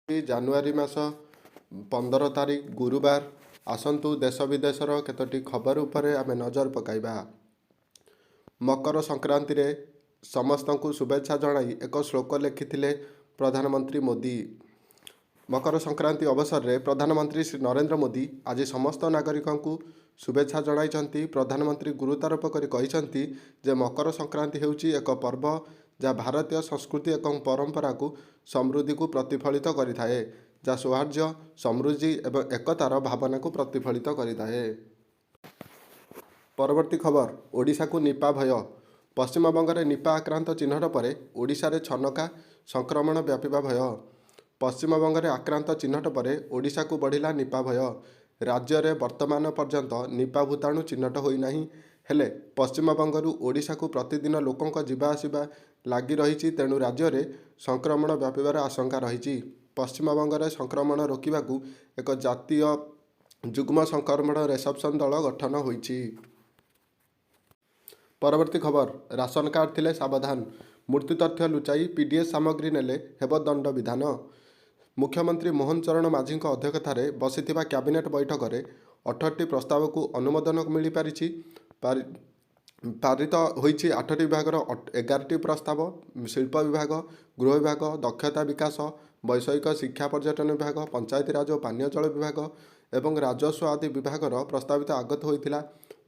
ଜାନୁଆରୀ ମାସ 15 ତାରିଖ ଗୁରୁବାର। ଆସନ୍ତୁ, ଦେଶ ବିଦେଶର କେତୋଟି ଖବର ଉପରେ ଆମେ ନଜର ପକାଇବା। ମକର ସଂକ୍ରାନ୍ତିରେ ସମସ୍ତଙ୍କୁ ଶୁଭେଚ୍ଛା ଜଣାଇ ଏକ ଶ୍ଳୋକ ଲେଖିଥିଲେ ପ୍ରଧାନମନ୍ତ୍ରୀ ମୋଦି। ମକର ସଂକ୍ରାନ୍ତି ଅବସରରେ ପ୍ରଧାନମନ୍ତ୍ରୀ ଶ୍ରୀ ନରେନ୍ଦ୍ର ମୋଦି ଆଜି ସମସ୍ତ ନାଗରିକଙ୍କୁ ଶୁଭେଚ୍ଛା ଜଣାଇଛନ୍ତି। ପ୍ରଧାନମନ୍ତ୍ରୀ ଗୁରୁତ୍ୱାରୋପ କରି କହିଛନ୍ତି ଯେ ମକର ସଂକ୍ରାନ୍ତି ହେଉଛି ଏକ ପର୍ବ ଯାହା ଭାରତୀୟ ସଂସ୍କୃତି ଏବଂ ପରମ୍ପରାକୁ ସମୃଦ୍ଧିକୁ ପ୍ରତିଫଳିତ କରିଥାଏ, ଯାହା ସୌହାର୍ଦ୍ଦ୍ୟ, ସମୃଦ୍ଧି ଏବଂ ଏକତାର ଭାବନାକୁ ପ୍ରତିଫଳିତ କରିଥାଏ। ପରବର୍ତ୍ତୀ ଖବର, ଓଡ଼ିଶାକୁ ନିପା ଭୟ। ପଶ୍ଚିମବଙ୍ଗରେ ନିପା ଆକ୍ରାନ୍ତ ଚିହ୍ନଟ ପରେ ଓଡ଼ିଶାରେ ଛନକା, ସଂକ୍ରମଣ ବ୍ୟାପିବା ଭୟ। ପଶ୍ଚିମବଙ୍ଗରେ ଆକ୍ରାନ୍ତ ଚିହ୍ନଟ ପରେ ଓଡ଼ିଶାକୁ ବଢ଼ିଲା ନିପା ଭୟ। ରାଜ୍ୟରେ ବର୍ତ୍ତମାନ ପର୍ଯ୍ୟନ୍ତ ନିପା ଭୂତାଣୁ ଚିହ୍ନଟ ହୋଇନାହିଁ। ହେଲେ ପଶ୍ଚିମବଙ୍ଗରୁ ଓଡ଼ିଶାକୁ ପ୍ରତିଦିନ ଲୋକଙ୍କ ଯିବା ଆସିବା ଲାଗି ରହିଛି। ତେଣୁ ରାଜ୍ୟରେ ସଂକ୍ରମଣ ବ୍ୟାପିବାର ଆଶଙ୍କା ରହିଛି। ପଶ୍ଚିମବଙ୍ଗରେ ସଂକ୍ରମଣ ରୋକିବାକୁ ଏକ ଜାତୀୟ ଯୁଗ୍ମ ସଂକ୍ରମଣ ରେସପନ୍ସ ଦଳ ଗଠନ ହୋଇଛି। ପରବର୍ତ୍ତୀ ଖବର, ରାସନ କାର୍ଡ଼ ଥିଲେ ସାବଧାନ, ମୃତ୍ୟୁ ତଥ୍ୟ ଲୁଚାଇ ପିଡିଏସ୍ ସାମଗ୍ରୀ ନେଲେ ହେବ ଦଣ୍ଡବିଧାନ। ମୁଖ୍ୟମନ୍ତ୍ରୀ ମୋହନ ଚରଣ ମାଝୀଙ୍କ ଅଧ୍ୟକ୍ଷତାରେ ବସିଥିବା କ୍ୟାବିନେଟ୍ ବୈଠକରେ 18ଟି ପ୍ରସ୍ତାବକୁ ଅନୁମୋଦନ ମିଳିପାରିଛି। ପାରିତ ହୋଇଛି 8ଟି ବିଭାଗର 11ଟି ପ୍ରସ୍ତାବ। ଶିଳ୍ପ ବିଭାଗ, ଗୃହ ବିଭାଗ, ଦକ୍ଷତା ବିକାଶ, ବୈଷୟିକ ଶିକ୍ଷା, ପର୍ଯ୍ୟଟନ ବିଭାଗ, ପଞ୍ଚାୟତିରାଜ ଓ ପାନୀୟ ଜଳ ବିଭାଗ ଏବଂ ରାଜସ୍ୱ ଆଦି ବିଭାଗର ପ୍ରସ୍ତାବିତ ଆଗତ ହୋଇଥିଲା।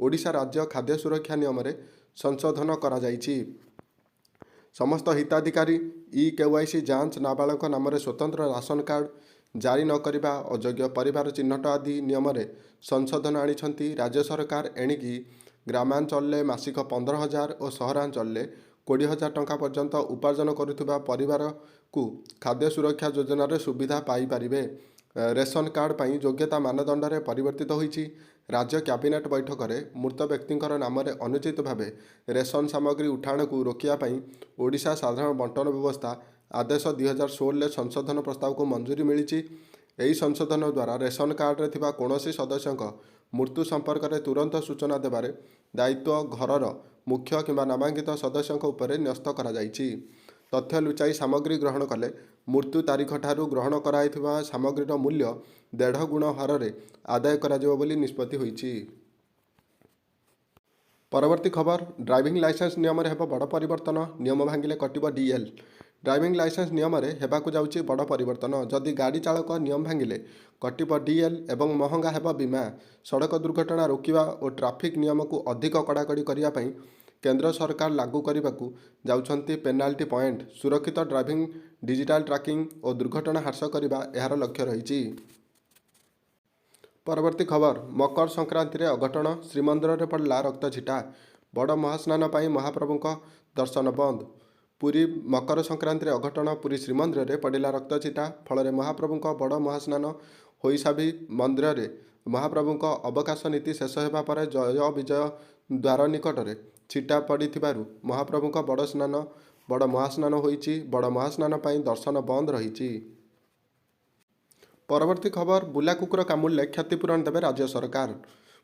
ଓଡ଼ିଶା ରାଜ୍ୟ ଖାଦ୍ୟ ସୁରକ୍ଷା ନିୟମରେ ସଂଶୋଧନ କରାଯାଇଛି। ସମସ୍ତ ହିତାଧିକାରୀ ଇ-କେୱାଇସି ଯାଞ୍ଚ, ନାବାଳକ ନାମରେ ସ୍ୱତନ୍ତ୍ର ରାସନ କାର୍ଡ଼ ଜାରି ନ କରିବା, ଅଯୋଗ୍ୟ ପରିବାର ଚିହ୍ନଟ ଆଦି ନିୟମରେ ସଂଶୋଧନ ଆଣିଛନ୍ତି ରାଜ୍ୟ ସରକାର। ଏଣିକି ଗ୍ରାମାଞ୍ଚଳରେ ମାସିକ 15,000 ଓ ସହରାଞ୍ଚଳରେ 20,000 ଟଙ୍କା ପର୍ଯ୍ୟନ୍ତ ଉପାର୍ଜନ କରୁଥିବା ପରିବାରକୁ ଖାଦ୍ୟ ସୁରକ୍ଷା ଯୋଜନାରେ ସୁବିଧା ପାଇପାରିବେ। ରେସନ କାର୍ଡ଼ ପାଇଁ ଯୋଗ୍ୟତା ମାନଦଣ୍ଡରେ ପରିବର୍ତ୍ତିତ ହୋଇଛି। ରାଜ୍ୟ କ୍ୟାବିନେଟ୍ ବୈଠକରେ ମୃତ ବ୍ୟକ୍ତିଙ୍କର ନାମରେ ଅନୁଚିତ ଭାବେ ରେସନ ସାମଗ୍ରୀ ଉଠାଣକୁ ରୋକିବା ପାଇଁ ଓଡ଼ିଶା ସାଧାରଣ ବଣ୍ଟନ ବ୍ୟବସ୍ଥା ଆଦେଶ 2016ରେ ସଂଶୋଧନ ପ୍ରସ୍ତାବକୁ ମଞ୍ଜୁରୀ ମିଳିଛି। ଏହି ସଂଶୋଧନ ଦ୍ୱାରା ରେସନ କାର୍ଡ଼ରେ ଥିବା କୌଣସି ସଦସ୍ୟଙ୍କ ମୃତ୍ୟୁ ସମ୍ପର୍କରେ ତୁରନ୍ତ ସୂଚନା ଦେବାରେ ଦାୟିତ୍ୱ ଘରର ମୁଖ୍ୟ କିମ୍ବା ନାମାଙ୍କିତ ସଦସ୍ୟଙ୍କ ଉପରେ ନ୍ୟସ୍ତ କରାଯାଇଛି। ତଥ୍ୟ ଲୁଚାଇ ସାମଗ୍ରୀ ଗ୍ରହଣ କଲେ ମୃତ୍ୟୁ ତାରିଖଠାରୁ ଗ୍ରହଣ କରାଯାଇଥିବା ସାମଗ୍ରୀର ମୂଲ୍ୟ ଦେଢ଼ ଗୁଣ ହାରରେ ଆଦାୟ କରାଯିବ ବୋଲି ନିଷ୍ପତ୍ତି ହୋଇଛି। ପରବର୍ତ୍ତୀ ଖବର, ଡ୍ରାଇଭିଂ ଲାଇସେନ୍ସ ନିୟମରେ ହେବ ବଡ଼ ପରିବର୍ତ୍ତନ, ନିୟମ ଭାଙ୍ଗିଲେ କଟିବ ଡିଏଲ୍। ଡ୍ରାଇଭିଂ ଲାଇସେନ୍ସ ନିୟମରେ ହେବାକୁ ଯାଉଛି ବଡ଼ ପରିବର୍ତ୍ତନ। ଯଦି ଗାଡ଼ି ଚାଳକ ନିୟମ ଭାଙ୍ଗିଲେ କଟିବ ଡିଏଲ୍ ଏବଂ ମହଙ୍ଗା ହେବ ବୀମା। ସଡ଼କ ଦୁର୍ଘଟଣା ରୋକିବା ଓ ଟ୍ରାଫିକ୍ ନିୟମକୁ ଅଧିକ କଡ଼ାକଡ଼ି କରିବା ପାଇଁ କେନ୍ଦ୍ର ସରକାର ଲାଗୁ କରିବାକୁ ଯାଉଛନ୍ତି ପେନାଲ୍ଟି ପଏଣ୍ଟ। ସୁରକ୍ଷିତ ଡ୍ରାଇଭିଂ, ଡିଜିଟାଲ ଟ୍ରାକିଂ ଓ ଦୁର୍ଘଟଣା ହ୍ରାସ କରିବା ଏହାର ଲକ୍ଷ୍ୟ ରହିଛି। ପରବର୍ତ୍ତୀ ଖବର, ମକର ସଂକ୍ରାନ୍ତିରେ ଅଘଟଣ, ଶ୍ରୀମନ୍ଦିରରେ ପଡ଼ିଲା ରକ୍ତଛିଟା, ବଡ଼ ମହାସ୍ନାନ ପାଇଁ ମହାପ୍ରଭୁଙ୍କ ଦର୍ଶନ ବନ୍ଦ। ପୁରୀ, ମକର ସଂକ୍ରାନ୍ତିରେ ଅଘଟଣ। ପୁରୀ ଶ୍ରୀମନ୍ଦିରରେ ପଡ଼ିଲା ରକ୍ତଛିଟା। ଫଳରେ ମହାପ୍ରଭୁଙ୍କ ବଡ଼ ମହାସ୍ନାନ ହୋଇସାବି ମନ୍ଦିରରେ ମହାପ୍ରଭୁଙ୍କ ଅବକାଶ ନୀତି ଶେଷ ହେବା ପରେ ଜୟ ବିଜୟ ଦ୍ୱାର ନିକଟରେ ଛିଟା ପଡ଼ିଥିବାରୁ ମହାପ୍ରଭୁଙ୍କ ବଡ଼ ମହାସ୍ନାନ ହୋଇଛି। ବଡ଼ ମହାସ୍ନାନ ପାଇଁ ଦର୍ଶନ ବନ୍ଦ ରହିଛି। ପରବର୍ତ୍ତୀ ଖବର, ବୁଲା କୁକୁର କାମୁଡ଼ିଲେ କ୍ଷତିପୂରଣ ଦେବେ ରାଜ୍ୟ ସରକାର।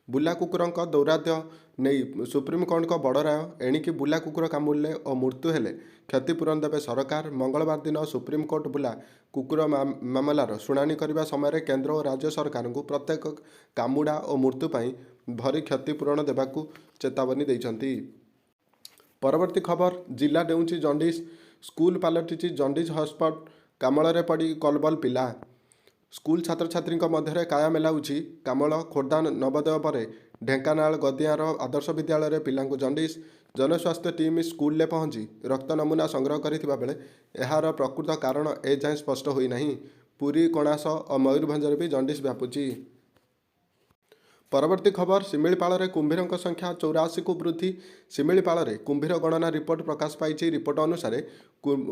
ବୁଲା କୁକୁରଙ୍କ ଦୌରାତ୍ମ୍ୟ ନେଇ ସୁପ୍ରିମକୋର୍ଟଙ୍କ ବଡ଼ ରାୟ। ଏଣିକି ବୁଲା କୁକୁର କାମୁଡ଼ିଲେ ଓ ମୃତ୍ୟୁ ହେଲେ କ୍ଷତିପୂରଣ ଦେବେ ସରକାର। ମଙ୍ଗଳବାର ଦିନ ସୁପ୍ରିମକୋର୍ଟ ବୁଲା କୁକୁର ମାମଲାର ଶୁଣାଣି କରିବା ସମୟରେ କେନ୍ଦ୍ର ଓ ରାଜ୍ୟ ସରକାରଙ୍କୁ ପ୍ରତ୍ୟେକ କାମୁଡ଼ା ଓ ମୃତ୍ୟୁ ପାଇଁ ଭରି କ୍ଷତିପୂରଣ ଦେବାକୁ ଚେତାବନୀ ଦେଇଛନ୍ତି। ପରବର୍ତ୍ତୀ ଖବର, ଜିଲ୍ଲା ଡେଉଁଛି ଜଣ୍ଡିସ୍, ସ୍କୁଲ ପାଲଟିଛି ଜଣ୍ଡିସ୍ ହଟସ୍ପଟ, କାମଳରେ ପଡ଼ି କଲବଲ ପିଲା। ସ୍କୁଲ ଛାତ୍ରଛାତ୍ରୀଙ୍କ ମଧ୍ୟରେ କାୟା ମେଲାଉଛି କାମଳ। ଖୋର୍ଦ୍ଧା ନବୋଦୟ ପରେ ଢେଙ୍କାନାଳ ଗଦିଆର ଆଦର୍ଶ ବିଦ୍ୟାଳୟରେ ପିଲାଙ୍କୁ ଜଣ୍ଡିସ୍। ଜନସ୍ୱାସ୍ଥ୍ୟ ଟିମ୍ ସ୍କୁଲରେ ପହଞ୍ଚି ରକ୍ତ ନମୁନା ସଂଗ୍ରହ କରିଥିବା ବେଳେ ଏହାର ପ୍ରକୃତ କାରଣ ଏଯାଏଁ ସ୍ପଷ୍ଟ ହୋଇନାହିଁ। ପୁରୀ, କଣାସ ଓ ମୟୂରଭଞ୍ଜରେ ବି ଜଣ୍ଡିସ୍ ବ୍ୟାପୁଛି। ପରବର୍ତ୍ତୀ ଖବର, ଶିମିଳିପାଳରେ କୁମ୍ଭୀରଙ୍କ ସଂଖ୍ୟା 84କୁ ବୃଦ୍ଧି। ଶିମିଳିପାଳରେ କୁମ୍ଭୀର ଗଣନା ରିପୋର୍ଟ ପ୍ରକାଶ ପାଇଛି। ରିପୋର୍ଟ ଅନୁସାରେ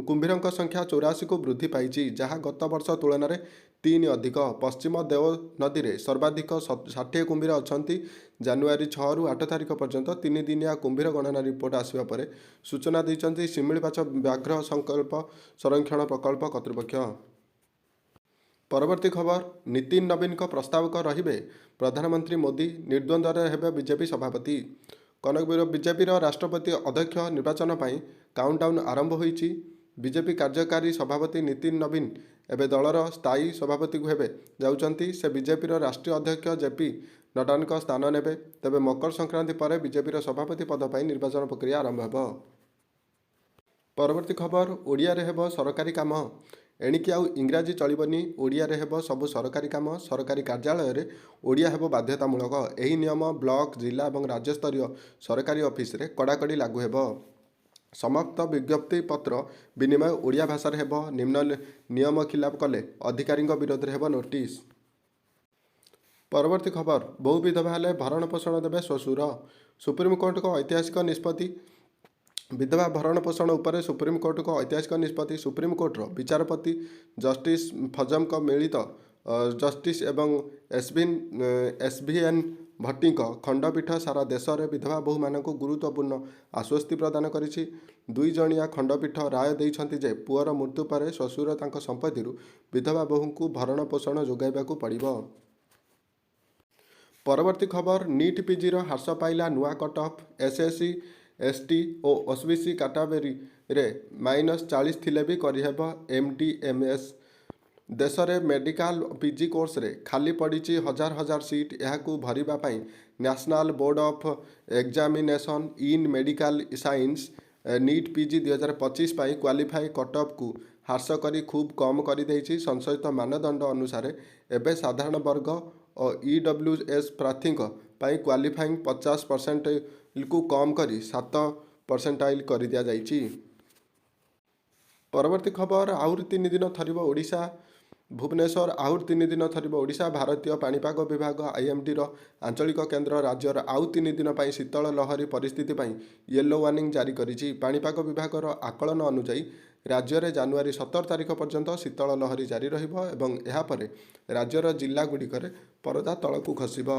କୁମ୍ଭୀରଙ୍କ ସଂଖ୍ୟା 84କୁ ବୃଦ୍ଧି ପାଇଛି, ଯାହା ଗତ ବର୍ଷ ତୁଳନାରେ 3 ଅଧିକ। ପଶ୍ଚିମ ଦେଓ ନଦୀରେ ସର୍ବାଧିକ 60 କୁମ୍ଭୀର ଅଛନ୍ତି। ଜାନୁଆରୀ 6ରୁ 8 ତାରିଖ ପର୍ଯ୍ୟନ୍ତ 3 ଦିନିଆ କୁମ୍ଭୀର ଗଣନା ରିପୋର୍ଟ ଆସିବା ପରେ ସୂଚନା ଦେଇଛନ୍ତି ଶିମିଳିପାଳ ବ୍ୟାଘ୍ର ସଂକଳ୍ପ ସଂରକ୍ଷଣ ପ୍ରକଳ୍ପ କର୍ତ୍ତୃପକ୍ଷ। ପରବର୍ତ୍ତୀ ଖବର, ନୀତିନ ନବୀନଙ୍କ ପ୍ରସ୍ତାବକ ରହିବେ ପ୍ରଧାନମନ୍ତ୍ରୀ ମୋଦି, ନିର୍ଦ୍ୱନ୍ଦ୍ୱରେ ହେବେ ବିଜେପି ସଭାପତି। କନକ ବ୍ୟୁରୋ, ବିଜେପିର ରାଷ୍ଟ୍ରପତି ଅଧ୍ୟକ୍ଷ ନିର୍ବାଚନ ପାଇଁ କାଉଣ୍ଟଡାଉନ୍ ଆରମ୍ଭ ହୋଇଛି। ବିଜେପି କାର୍ଯ୍ୟକାରୀ ସଭାପତି ନୀତିନ ନବୀନ ଏବେ ଦଳର ସ୍ଥାୟୀ ସଭାପତିକୁ ହେବେ ଯାଉଛନ୍ତି। ସେ ବିଜେପିର ରାଷ୍ଟ୍ରୀୟ ଅଧ୍ୟକ୍ଷ ଜେପି ନଡ୍ଡାଙ୍କ ସ୍ଥାନ ନେବେ। ତେବେ ମକର ସଂକ୍ରାନ୍ତି ପରେ ବିଜେପିର ସଭାପତି ପଦ ପାଇଁ ନିର୍ବାଚନ ପ୍ରକ୍ରିୟା ଆରମ୍ଭ ହେବ। ପରବର୍ତ୍ତୀ ଖବର, ଓଡ଼ିଆରେ ହେବ ସରକାରୀ କାମ। ଏଣିକି ଆଉ ଇଂରାଜୀ ଚଳିବନି, ଓଡ଼ିଆରେ ହେବ ସବୁ ସରକାରୀ କାମ। ସରକାରୀ କାର୍ଯ୍ୟାଳୟରେ ଓଡ଼ିଆ ହେବ ବାଧ୍ୟତାମୂଳକ। ଏହି ନିୟମ ବ୍ଲକ, ଜିଲ୍ଲା ଏବଂ ରାଜ୍ୟସ୍ତରୀୟ ସରକାରୀ ଅଫିସରେ କଡ଼ାକଡ଼ି ଲାଗୁ ହେବ। ସମସ୍ତ ବିଜ୍ଞପ୍ତି ପତ୍ର ବିନିମୟ ଓଡ଼ିଆ ଭାଷାରେ ହେବ। ନିମ୍ନ ନିୟମ ଖିଲାପ କଲେ ଅଧିକାରୀଙ୍କ ବିରୋଧରେ ହେବ ନୋଟିସ୍। ପରବର୍ତ୍ତୀ ଖବର, ବୋହୂ ବିଧବା ହେଲେ ଭରଣ ପୋଷଣ ଦେବେ ଶ୍ୱଶୁର। ସୁପ୍ରିମକୋର୍ଟଙ୍କ ଐତିହାସିକ ନିଷ୍ପତ୍ତି। ବିଧବା ଭରଣ ପୋଷଣ ଉପରେ ସୁପ୍ରିମକୋର୍ଟଙ୍କ ଐତିହାସିକ ନିଷ୍ପତ୍ତି। ସୁପ୍ରିମକୋର୍ଟର ବିଚାରପତି ଜଷ୍ଟିସ୍ ଫଜମଙ୍କ ମିଳିତ ଜଷ୍ଟିସ୍ ଏବଂ ଏସ୍ଭିଏନ୍ ଭଟ୍ଟିଙ୍କ ଖଣ୍ଡପୀଠ ସାରା ଦେଶରେ ବିଧବା ବୋହୂମାନଙ୍କୁ ଗୁରୁତ୍ୱପୂର୍ଣ୍ଣ ଆଶ୍ୱସ୍ତି ପ୍ରଦାନ କରିଛି। 2 ଜଣିଆ ଖଣ୍ଡପୀଠ ରାୟ ଦେଇଛନ୍ତି ଯେ ପୁଅର ମୃତ୍ୟୁ ପରେ ଶ୍ୱଶୁର ତାଙ୍କ ସମ୍ପତ୍ତିରୁ ବିଧବା ବୋହୂଙ୍କୁ ଭରଣ ପୋଷଣ ଯୋଗାଇବାକୁ ପଡ଼ିବ। ପରବର୍ତ୍ତୀ ଖବର, ନିଟ୍ ପିଜିର ହ୍ରାସ ପାଇଲା ନୂଆ cut off. S C, S T ଓ ଓବିସି କାଟାଗୋରୀରେ -40 ଥିଲେ ବି କରିହେବ ଏମ୍.ଡି.ଏମ୍.ଏସ୍। ଦେଶରେ ମେଡିକାଲ ପିଜି କୋର୍ସରେ ଖାଲି ପଡ଼ିଛି ହଜାର ହଜାର ସିଟ୍। ଏହାକୁ ଭରିବା ପାଇଁ National Board of Examination in Medical Science NEET PG 2025 ପାଇଁ କ୍ୱାଲିଫାଇ କଟ୍ ଅଫ୍କୁ ହ୍ରାସ କରି ଖୁବ୍ କମ୍ କରିଦେଇଛି। ସଂଶୋଧିତ ମାନଦଣ୍ଡ ଅନୁସାରେ ଏବେ ସାଧାରଣ ବର୍ଗ ଓ ଇଡବ୍ଲ୍ୟୁଏସ୍ ପ୍ରାର୍ଥୀଙ୍କ ପାଇଁ କ୍ୱାଲିଫାଇଂ 50 ପରସେଣ୍ଟାଇଲକୁ କମ୍ କରି 7 ପରସେଣ୍ଟାଇଲ କରିଦିଆଯାଇଛି। ପରବର୍ତ୍ତୀ ଖବର, ଆହୁରି 3 ଦିନ ଥରିବ ଓଡ଼ିଶା। ଭୁବନେଶ୍ୱର, ଆହୁରି 3 ଦିନ ଥରିବ ଓଡ଼ିଶା। ଭାରତୀୟ ପାଣିପାଗ ବିଭାଗ ଆଇଏମ୍ଡିର ଆଞ୍ଚଳିକ କେନ୍ଦ୍ର ରାଜ୍ୟର ଆଉ 3 ଦିନ ପାଇଁ ଶୀତଳ ଲହରୀ ପରିସ୍ଥିତି ପାଇଁ ୟେଲୋ ୱାର୍ଣ୍ଣିଂ ଜାରି କରିଛି। ପାଣିପାଗ ବିଭାଗର ଆକଳନ ଅନୁଯାୟୀ ରାଜ୍ୟରେ ଜାନୁଆରୀ 17 ତାରିଖ ପର୍ଯ୍ୟନ୍ତ ଶୀତଳ ଲହରୀ ଜାରି ରହିବ ଏବଂ ଏହାପରେ ରାଜ୍ୟର ଜିଲ୍ଲାଗୁଡ଼ିକରେ ପରଦା ତଳକୁ ଖସିବ।